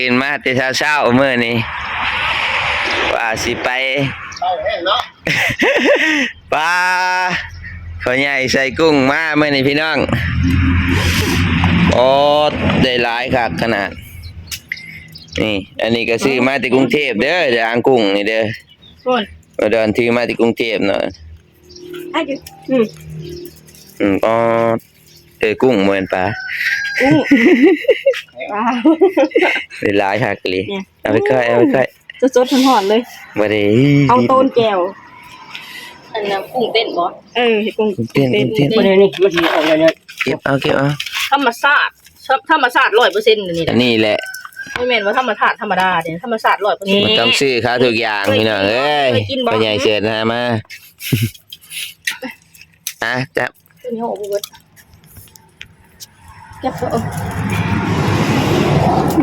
ຕື່ນມາແຕ່ເຊົ້າໆ ມື້ນີ້ ວ່າຊິໄປ ເຊົ້າແຮງເນາະ ປາ ພໍ່ໃຫຍ່ໃສ່ກຸ້ງມາມື້ນີ້ພີ່ນ້ອງ. ໂອ້ ໄດ້ຫຼາຍຄັກຂະໜາດນີ້. ອັນນີ້ກໍຊື້ມາແຕ່ກຸງເທບເດີ ອ່າງກຸ້ງນີ້ເດີ ໂອ້ຍ ດອນຖືມາແຕ່ກຸງເທບເນາະ. ອືມ ອືມ ອໍ ເອີ ກຸ້ງ ບໍ່ແມ່ນປາ ກຸ້ງ ໄດ້ຫຼາຍຄັກອີ່ຫຼີ. ເອົາໄປກ້ອຍ ເອົາໄປກ້ອຍ ສົດໆ ຮ້ອນໆ ເລີຍ ບໍ່ໄດ້ ເອົາໂຕນແຈ່ວ. ອັນນັ້ນກຸ້ງເຕັ້ນບໍ່? ເອີ ກຸ້ງ ກຸ້ງເຕັ້ນ ກຸ້ງເຕັ້ນ ບໍ່ໄດ້ນີ້ ມັນຊິອອກແນວນັ້ນ ເກັບເອົາ ເກັບເອົາ ທຳມະຊາດ ທຳມະຊາດຮ້ອຍເປີເຊັນ ອັນນີ້ແຫຼະ ອັນນີ້ແຫຼະ ບໍ່ແມ່ນວ່າທຳມະຊາດທຳມະດາເດ້ ທຳມະຊາດຮ້ອຍເປີເຊັນ. ມັນຕ້ອງຊື້ເຂົາທຸກຢ່າງ ພີ່ນ້ອງເອີຍ. ເຄີຍກິນບໍ່? ພໍ່ໃຫຍ່ເຊີນຫາມາ ອ່ະ ຈັບ ຕົວນີ້ເຮົາເອົາບໍ່ເບິດ ຈັບເອົາ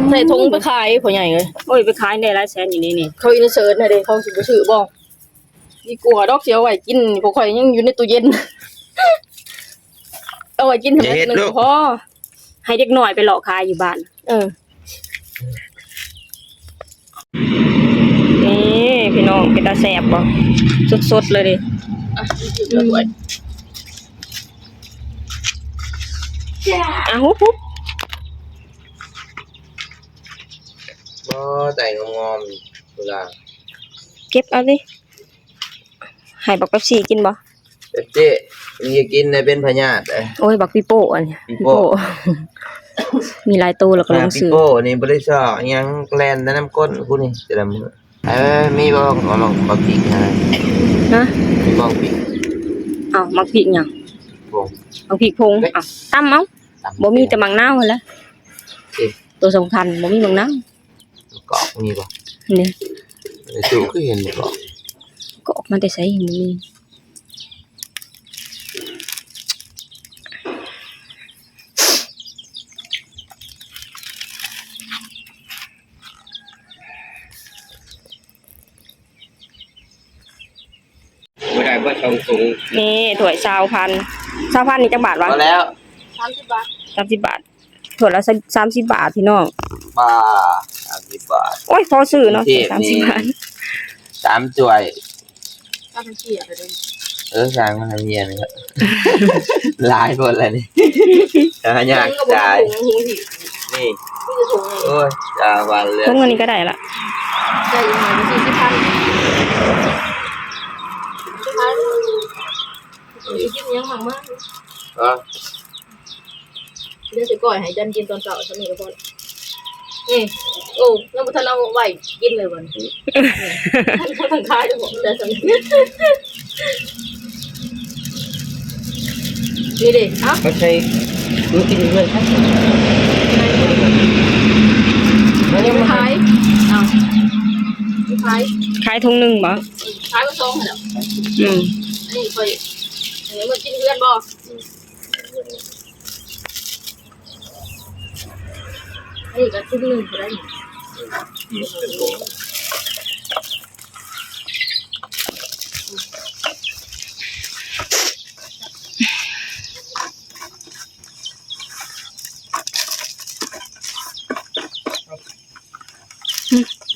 ໃສ່ຖົງໄປຂາຍ ພໍ່ໃຫຍ່ເອີຍ. ໂອ້ຍ ໄປຂາຍໄດ້ຫຼາຍແສນຢູ່ນີ້ນີ້ ເຂົາ Insert ນະເດ້ ເຂົາຊິບໍ່ຊື້ບໍ່? ດີກວ່າດອກ ຊິເອົາໄວ້ກິນ ພວກຂ້ອຍຍັງຢູ່ໃນຕູ້ເຢັນ ເອົາໄວ້ກິນໃຫ້ມັນໜຶ່ງກໍພໍ ໃຫ້ເດັກນ້ອຍໄປເລາະຂາຍຢູ່ບ້ານ. ເອີ ນີ້ພີ່ນ້ອງ ເປັນຕາແຊບບໍ່? ສົດໆ ເລີຍເດ້. ອ່ະ ຫຸບໆ ບໍ່ ໃສ່ງອມໆ ເວລາ ເກັບເອົາຕິ. ໃຫ້ບັກເປັບຊີກິນບໍ່? ເປັບຊີ ມີກິນໄດ້ເປັນພະຍາດເດ້. ໂອ້ຍ ບັກປີໂປ້ອັນນີ້ ປີໂປ້ ປີໂປ້ ມີຫຼາຍໂຕແລ້ວກໍຫຼົງຊື່. ປີໂປ້ນີ້ບໍ່ໄດ້ຊອກຫຍັງ ແລ່ນແຕ່ນຳກົ້ນພຸ້ນນີ້ ແຕ່ລະມື້. ເອີ ມີບໍ່ ບັກ ບັກພິກຫັ້ນນະ? ຮະ? ມີບໍ່ພິກ? ເອົ້າ ໝາກພິກຫຍັງ? ຜົງ ໝາກພິກຜົງ. ເອົ້າ ຕຳເອົາ ຕຳ ບໍ່ມີແຕ່ໝາກນາວຫັ້ນແຫຼະ ເອີ ໂຕສຳຄັນ ບໍ່ມີໝາກນາວ. ກອກມີບໍ່? ນີ້ ໄອ້ຕູ້ຄືເຫັນບໍ່? ກອກມາແຕ່ໃສ? ບໍ່ມີ. ບໍ່ໄດ້ບໍ່ສອງຖົງ. ນີ້ຖ້ວຍຊາວພັນ ຊາວພັນນີ້ຈັກບາດວະ? ພໍແລ້ວ ສາມສິບບາດ ສາມສິບບາດ. ຖ້ວຍລະສາມສິບບາດພີ່ນ້ອງ. ບາ ສາມສິບບາດ. ໂອ້ຍ ພໍຊື້ເນາະ ສາມສິບບາດ ສາມຖ້ວຍ. ເອີ ຊ່າງມັນເມຍນີ້ ຫຼາຍໂພດແລ້ວນີ້ ຫາຍາກຕາຍ. ນີ້ ໂອ້ຍ ຈາວັນເລີຍ ຖົງອັນນີ້ກໍໄດ້ລະ ໄດ້ອີກໜ້ອຍກໍສີ່ສິບພັນ. ຊິກິນຫຍັງໝາກມາ ເອີ ດຽວຊິກ້ອຍໃຫ້ຈັນກິນຕອນເຊົ້າ ສ່ຳນີ້ກໍພໍ. ນີ້ ໂອ້ ຍັງບໍ່ທັນເອົາໄວ້ກິນເລີຍບັດນີ້ ທັງຂາຍທັງໝົດແລ້ວສ່ຳນີ້. ນີ້ເດ້ ເອົາ ເອົາໃສ່ ມື້ກິນເຮືອນ ເອົາ ຂາຍ ເອົາ ຂາຍ ຂາຍຖົງໜຶ່ງບໍ່? ຂາຍມາສອງຫັ້ນແຫຼະ. ອືມ ອັນນີ້ຂ້ອຍ ອັນນີ້ມື້ກິນເຮືອນບໍ່? ນີ້ກໍທຸງໜຶ່ງກໍໄດ້ນີ້.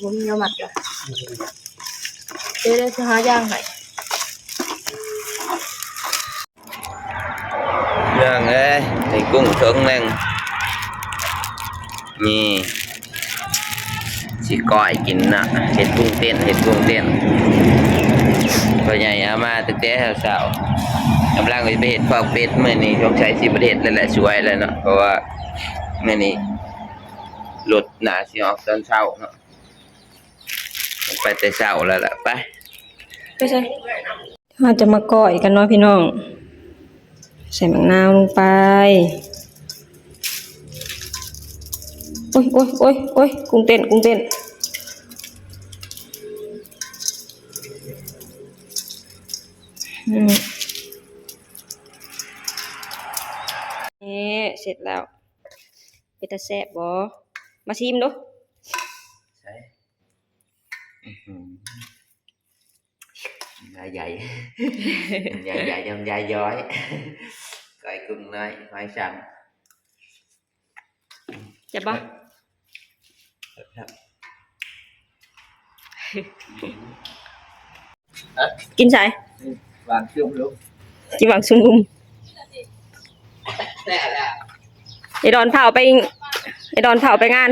ບໍ່ມີແນວມັດກະ ເອີ ດຽວຊິຫາຢາງໃຫ້. ພີ່ນ້ອງເອີຍ ໄດ້ກຸ້ງຖົງໜຶ່ງ ນີ້ ຊິກ້ອຍກິນເນາະ ເຮັດກຸ້ງເຕັ້ນ ເຮັດກຸ້ງເຕັ້ນ. ພໍ່ໃຫຍ່ເອົາມາຕັ້ງແຕ່ເຊົ້າໆ ກຳລັງຊິໄປເຮັດພອກເປັດ. ມື້ນີ້ສົງໄສຊິບໍ່ໄດ້ເຮັດແລ້ວແຫຼະ ສວຍແລ້ວເນາະ ເພາະວ່າມື້ນີ້ລົດໜ້າຊິອອກຕອນເຊົ້າເນາະ. ໄປແຕ່ເຊົ້າແລ້ວລະ ໄປ ໄປໃສ? ເຮົາຈະມາກ້ອຍກັນເນາະພີ່ນ້ອງ ໃສ່ໝາກນາວລົງໄປ. ໂອ້ຍ ໂອ້ຍ ໂອ້ຍ ໂອ້ຍ ກຸ້ງເຕັ້ນ ກຸ້ງເຕັ້ນ. ອືມ ນີ້ ເສັດແລ້ວ ເປັນຕາແຊບບໍ່? ມາຊີມດູ. ໃສ່ ອືຫື ຍາໃຫຍ່ ຍາໃຫຍ່ ຍາຢອຍ ກ້ອຍກຸ້ງນ້ອຍ ຫອຍສັງ. ແຊບບໍ່? ກິນໃສ? ວາງຊຸມລຸມ ກິນວາງຊຸມລຸມ. ໄອ້ດອນເຜົາໄປ ໄອ້ດອນເຜົາໄປງານ.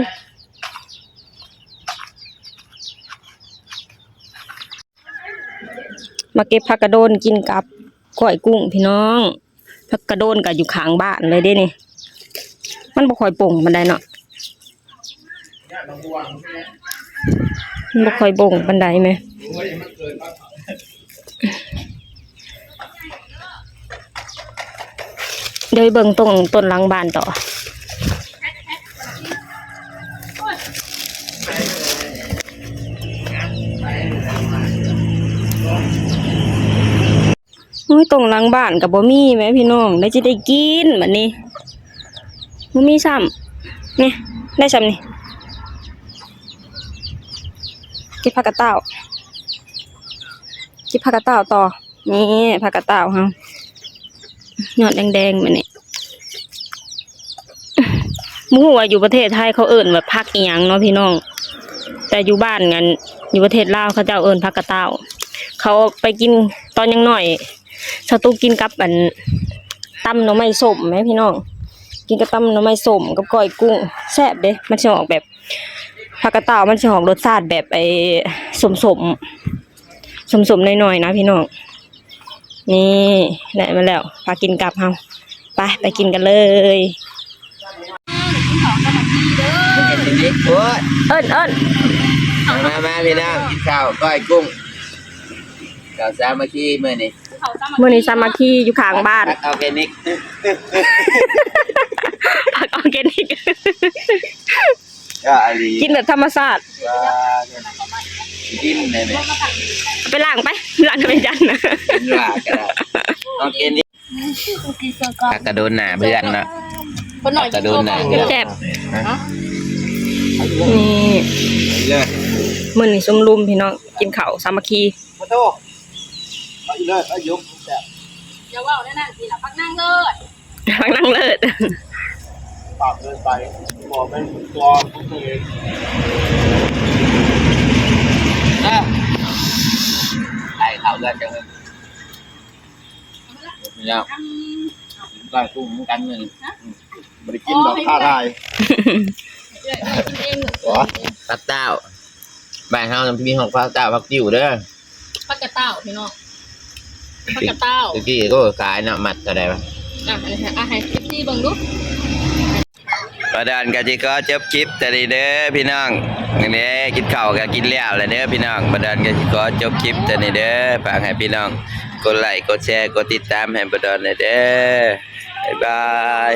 ມາເກັບຜັກກະໂດນກິນກັບກ້ອຍກຸ້ງພີ່ນ້ອງ. ຜັກກະໂດນກໍຢູ່ຂ້າງບ້ານເລີຍເດ້ນີ້ ມັນບໍ່ຄ່ອຍປົ່ງປານໃດເນາະ ມັນບໍ່ຄ່ອຍປົ່ງປານໃດແມ. ດຽວໄປເບິ່ງຕົ້ນ ຕົ້ນຫຼັງບ້ານຕໍ່. ໂອ້ຍ ຕົ້ນຫຼັງບ້ານກໍບໍ່ມີແໝ່ພີ່ນ້ອງ ໄດ້ຊິໄດ້ກິນບັດນີ້ ບໍ່ມີຊ້ຳ. ນີ້ ໄດ້ຊ້ຳນີ້ ເກັບຜັກກາດຕາວ ເກັບຜັກກາດຕາວຕໍ່. ນີ້ຜັກກາດຕາວເຮົາ ຍອດແດງໆ ແບບນີ້ ບໍ່ຮູ້ວ່າຢູ່ປະເທດໄທເຂົາເອີ້ນວ່າຜັກອີ່ຫຍັງເນາະພີ່ນ້ອງ ແຕ່ຢູ່ບ້ານ ອັນ ຢູ່ປະເທດລາວເຂົາເຈົ້າເອີ້ນຜັກກາດຕາວ. ເຂົາໄປກິນຕອນຍັງນ້ອຍ ສາວຕຸກກິນກັບ ອັນ ຕຳໜໍ່ໄມ້ສົ້ມແໝ່ພີ່ນ້ອງ ກິນກັບຕຳໜໍ່ໄມ້ສົ້ມກັບກ້ອຍກຸ້ງ ແຊບເດ້. ມັນຊິອອກແບບ ຜັກກາດຕາວມັນຊິອອກລົດຊາດແບບ ໄອ້ ສົ້ມໆ ສົ້ມໆ ໜ້ອຍໆ ນະພີ່ນ້ອງ. ນີ້ ໄດ້ມາແລ້ວ ພາກິນກັບເຮົາ ໄປ ໄປກິນກັນເລີຍ. ເອີ້ນ ເອີ້ນ ມາ ມາ ມາ ພີ່ນ້ອງ ກິນເຂົ້າກ້ອຍກຸ້ງ ເຂົ້າສາມັກຄີມື້ນີ້ ມື້ນີ້ສາມັກຄີຢູ່ຂ້າງບ້ານ ຜັກອອແກນິກ ຜັກອອແກນິກ ກິນແບບທຳມະຊາດ ກິນໄດ້ແມ່ ໄປລ້າງໄປ ລ້າງໃຫ້ແມ່ຈັນ ກິນວ່າກໍໄດ້ ອອແກນິກ ຜັກກະໂດນໜ້າເພື່ອນເນາະ ຜັກກະໂດນໜ້າເພື່ອນ ແຊບ. ນີ້ ມື້ນີ້ຊຸມລຸມພີ່ນ້ອງ ກິນເຂົ້າສາມັກຄີ ຢ່າເວົ້າແນວນັ້ນຊິລະ ພັກນັ່ງເລີດ ພັກນັ່ງເລີດ ປາກເກີນໄປ ບໍ່ແມ່ນຕົວຂອງຕົວເອງ ໄດ້ເຂົ້າເຮືອນຈັງເລີຍ ແລ້ວ ໄດ້ກຸ້ງນຳກັນມື້ນີ້ ບໍ່ໄດ້ກິນດອກ ທ້າທາຍ ເອື້ອຍ ເອື້ອຍກິນເອງ ໂອ້ຍ ຜັກເຕົ້າ ບ້ານເຮົານະ ມີຮອກຜັກເຕົ້າ ຜັກຕິ້ວເດີ ຜັກກະເຕົ້າພີ່ນ້ອງ ຜັກກະເຕົ້າ ຕະກີ້ກໍຂາຍເນາະ ມັດເທົ່າໃດວະ ອ່ະ ອັນນີ້ ອ່ະ ໃຫ້ເອັຟຊີເບິ່ງດູ. ບ່າວດອນກໍຊິຂໍຈົບຄລິບເທົ່ານີ້ເດີພີ່ນ້ອງ ນີ້ເດີ ກິນເຂົ້າກໍກິນແລ້ວແລ້ວເດີພີ່ນ້ອງ ບ່າວດອນກໍຊິຂໍຈົບຄລິບເທົ່ານີ້ເດີ ຝາກໃຫ້ພີ່ນ້ອງກົດໄລ ກົດແຊ ກົດຕິດຕາມໃຫ້ບ່າວດອນແດ່ເດີ ບາຍບາຍ.